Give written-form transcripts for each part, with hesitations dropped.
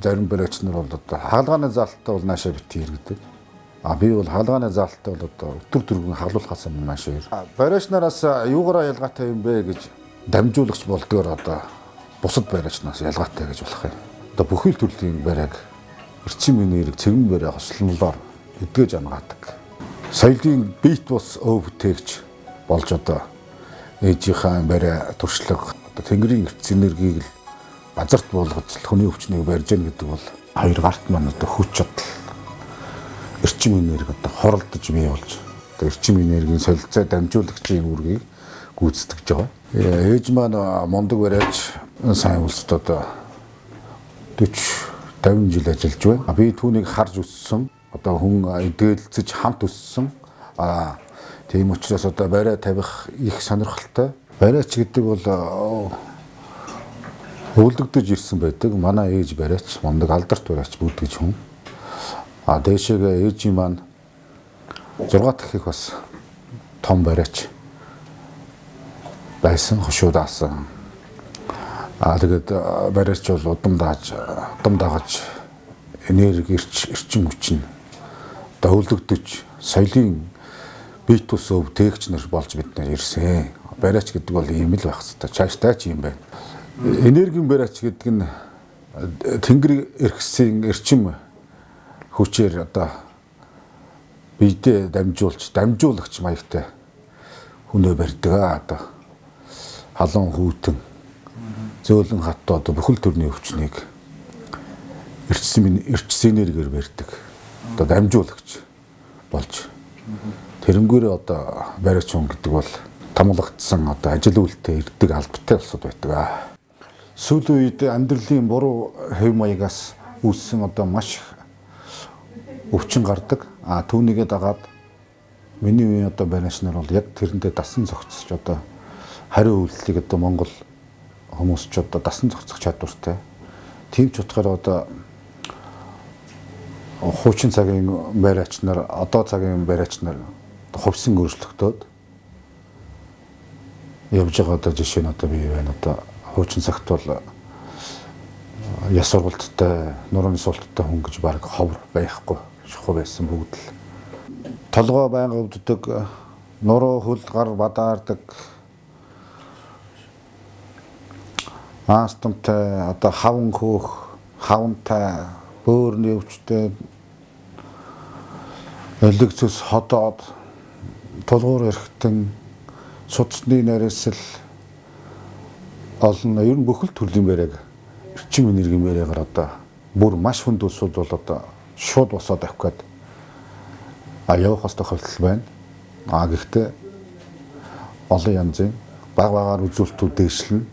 Зарим бариач нар бол одоо хагалгааны заалттай бол наашаа битгий иргэдэг. А би бол хагалгааны заалттай бол одоо өтөр дөрвөн хаглуулахаас өмнө наашаа ир. Бариач нараас юугаараа ялгаатай юм бэ гэж дамжуулагч болдгоор одоо бусад бариачнаас ялгаатай гэж болох юм. Одоо бүхий л төрлийн бариаг эрчим энерги, цэвэн бариа хослолоор эдгэж ангаадаг. Соёлын бит бус өв бүтээгч болж одоо ээжийнхээ бариа туршлага одоо тэнгэрийн эрдэс энергийг л газарт буулгаж хүний өвчнийг барьж гэн гэдэг бол хоёр гарт маань одоо хүч чадал эрчим энерги одоо хоролдож бий болж одоо эрчим энергийн солилцоо дамжуулагчийн үүргийг гүйцэтгэж байгаа. Ээж маань мундаг бариач сайн улсад одоо 40 50 жил ажиллаж байна. Би түүнийг харж өссөн. Одоо хүн эдгэлцэж хамт өссөн. Аа тийм учраас одоо бариа тавих их сонирхолтой. Бариач гэдэг бол өвлөгдөж ирсэн байдаг. Манай ээж бариач, мундаг алдарт бариач бүгд гэж хүн. А дээшээгээ ээжийн маань 6 дахь их бас том бариач байсан, хошуудаасан. А тэгээд бариач бол удам дагаж энерги эрчим хүч нь одоо өвлөгдөж соёлын бие тус өв тээгч нар болж бид нар ирсэн. Бариач гэдэг бол ийм л байх хэвээр. Чааштай ч юм байна. Энергийн бариач гэдэг нь тэнгэр эрхсийн эрчим хүчээр одоо биедээ дамжуулж, дамжуулагч маягтай хүнээ барьдаг аа одоо. Халуун хүйтэн зөөлөн хаттуу одоо бүхэл төрний өвчнийг эрчим энергиэр барьдаг. Одоо дамжуулагч болж. Тэрнгүүрээ одоо бариач хүн гэдэг бол томлогдсон одоо ажил үйлдэл ирдэг албатай улсууд байдаг аа. Сүүлийн үед амьдралын буруу хэв маягаас үүссэн одоо маш их өвчин гардаг. А түүнийгээ дагаад миний үеийн одоо бариач нар бол яг тэрэндээ дасан зохицож одоо хариу үйлдэлийг одоо Монгол хүмүүс ч одоо дасан зохицох чадвартай. Тийм ч утгаар одоо хуучин цагийн бариач нар, одоо цагийн бариач нар хувьсан өөрчлөгдөд явж байгаа одоо жишээ нь одоо бий байна. Одоо хуучин цагт бол яс сургалттай, нурууны суулттай хүн гэж баг ховор байхгүй, шухуу байсан бүгд л. Толгой байнга өвддөг, нуруу хөл гар бадаардаг, астмтай, одоо хаван хөөх, хавантай, бөөрийн өвчтэй, өлег цөс ходоод, тулгуур эрхтэн, судасны нарийсэл олон ер нь бүхэл төрлийн бариаг эрчим энергийн бариагаар одоо бүр маш хүнд улсууд бол одоо шууд босоод авах гээд явах ёстой тохиолдол байна. А гэхдээ олон янзын баг багаар үзүүлэлтүүд дээшлэн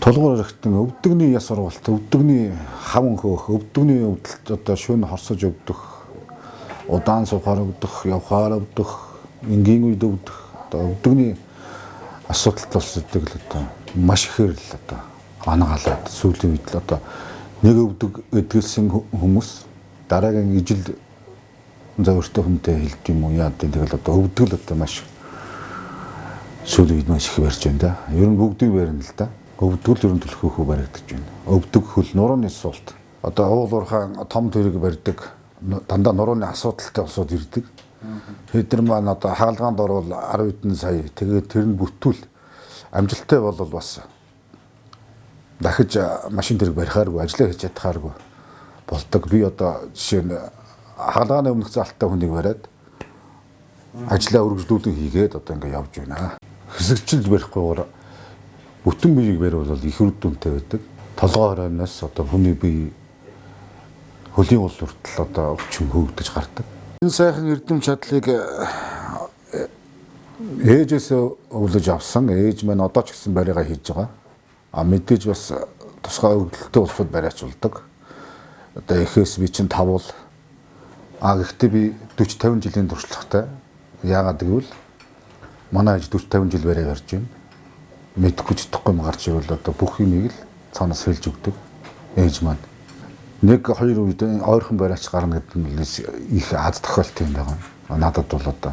тулгуур эрхтэн өвдөгний яс сургалт, өвдөгний хаван хөөх, өвдөгний өвдөлт одоо шөнө хорсож өвдөх, удаан суухаар өвдөх, явхаар өвдөх, энгийн үед өвдөх, одоо өвдөгний асуудалт улсуудыг л одоо маш ихээр л одоо анагаалаад сүүлийн үед л одоо нэг өвдөг эдгэлсэн хүмүүс дараагийн ижил зовиртой хүнтэй хэлдэг юм уу яа гэдэг тэгэл одоо өвдөг л одоо маш сүүлийн үед маш их барьж байна да. Ер нь бүгдийг барина л да. Өвдөг л ер нь түлхүүхүү баригдаж байна. Өвдөг хөл нурууны суулт. Одоо уул уурхаан том тэрэг барьдаг. Дандаа нурууны асуудалтай улсууд ирдэг. Тэд нар маань одоо хагалгаанд орвол 10 хэдэн сая. Тэгээд тэр нь бүтвэл амжилттай бол бас дахиж машин тэрэг барихааргүй, ажиллаа хийж чадхааргүй болдог. Би одоо жишээ нь хагалгааны өмнөх заалттай хүнийг бариад ажлаа үргэлжлүүлэн хийгээд одоо ингээ явж байна. Хэсэгчилж барихгүйгээр бүтэн биеийг бариул бол их үр дүнтэй байдаг. Толгой хоройноос одоо хүний бие хөлийн ул хүртэл одоо өвчин хөөгдөж гардаг. Энэ сайхан эрдэм чадлыг ээжээс өвлөж авсан. Ээж маань одоо ч гэсэн баригаа хийж байгаа. А мэдээж бас тусгай өвдөлттэй улсууд бариач болдог. Одоо эхээс би чинь тавуул. А гэхдээ би 40 50 жилийн туршлагатай. Яагаад гэвэл манай ээж 40 50 жил бариа барьж байна. Мэдэхгүй ч чадахгүй юм гарч ирвэл одоо бүх юмыг л цаанаас хэлж өгдөг. Ээж маань. Нэг хоёр үед ойрхон бариач гарна гэдэг нь их аз тохиолт юм байгаа. Надад бол одоо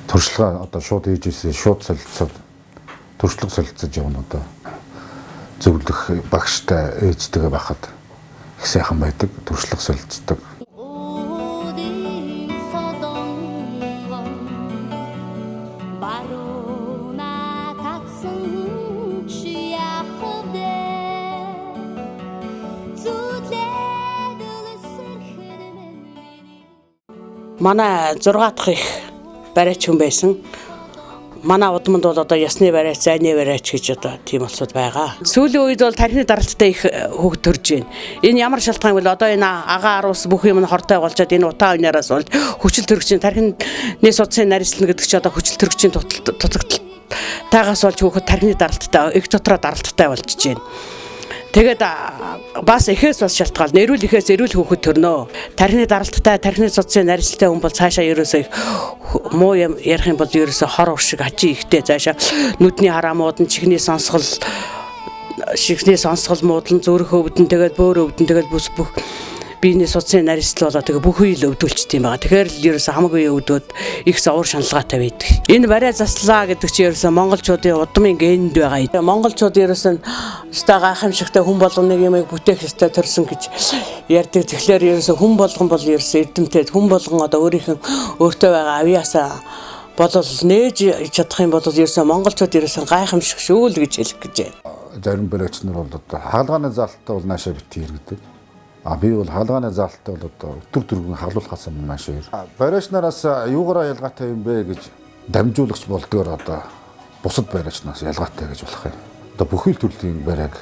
туршлага одоо шууд ээжээсээ шууд солилцоод туршлага солилцож явна одоо зөвлөх багштай ээжтэйгээ байхад Их сайхан байдаг, туршлага солилцдог. Манай 6 дахь их бариач хүн байсан. Манай удманд бол одоо ясны бариач, зайны бариач гэж одоо тийм улсууд байгаа. Сүүлийн үед бол тархины даралттай их хүүхд төрж байна. Энэ ямар шалтгаан вэ? Одоо энэ агаа арус бүх юм нь хортой болчоод энэ утаа уйнараас болж хүчил төрөгчийн тархины судсын нарийслана гэдэг чи одоо хүчил төрөгчийн дутагдал таагаас болж хүүхэд тархины даралттай, их дотроо даралттай болж байна. Тэгээд бас эхээс бас шалтгаал нэрүүл эхээс эрүүл хүүхэд төрнө. Тархины даралттай, тархины судсын нарийсалтай хүн бол цаашаа ерөөсөө муу юм ярих юм бол ерөөсөө хор шиг хажи ихтэй цаашаа нүдний хараа муудан, чихний сонсгол, шигсний сонсгол муудан, зүрх өвдөн, тэгээд бөөр өвдөн, тэгээд бүс бүх биений судсын нарийслал болоо тэгээ бүх үйл өвдүүлчт юм байгаа. Тэгэхээр л ерөөсөө хамаагүй өвдөөд их зовор шаналгаатай байдаг. Энэ бариа заслаа гэдэг чинь ерөөсөө монголчуудын удмын генд байгаа. Монголчууд ерөөсөө өстой гайхамшигтай хүн болгоныг юмыг бүтээх ёстой төрсөн гэж ярьдаг. Тэгэхээр ерөөсөө хүн болгон бол ерөөсөө эрдэмтэд хүн болгон одоо өөрийнх нь өөртөө байгаа авьяасаа болол нээж чадах юм бол ерөөсөө монголчууд ерөөсөө гайхамшиг шүү л гэж хэлэх гэж байна. Зарим бариач нар бол одоо хагалгааны заалттай бол наашаа битгий иргэдэг. А би бол хаалгааны заалттай бол одоо өтөр дөрвөн хаглуулахаас өмнө наашаа ир. Бариач нараас юугаараа ялгаатай юм бэ гэж дамжуулагч болдгоор одоо бусад бариачнаас ялгаатай гэж болох юм. Одоо бүхий л төрлийн бариаг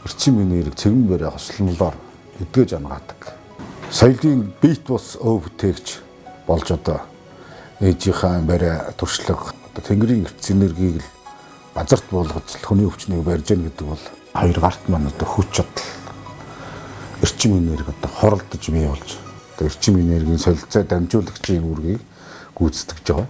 эрчим энерги, цэгэн бариа хослолоор эдгэж ангаадаг. Соёлын биет бус өв бүтээгч болж одоо ээжийнхээ бариа туршлага одоо тэнгэрийн эрдэс энергийг л базарт буулгаж хүний өвчнийг барьж гэн гэдэг бол хоёр гарт маань одоо хүч чадал эрчим энерги одоо хуралдаж бий болж одоо эрчим энергийн солилцоо дамжуулагчийн үүргийг гүйцэтгэж байгаа.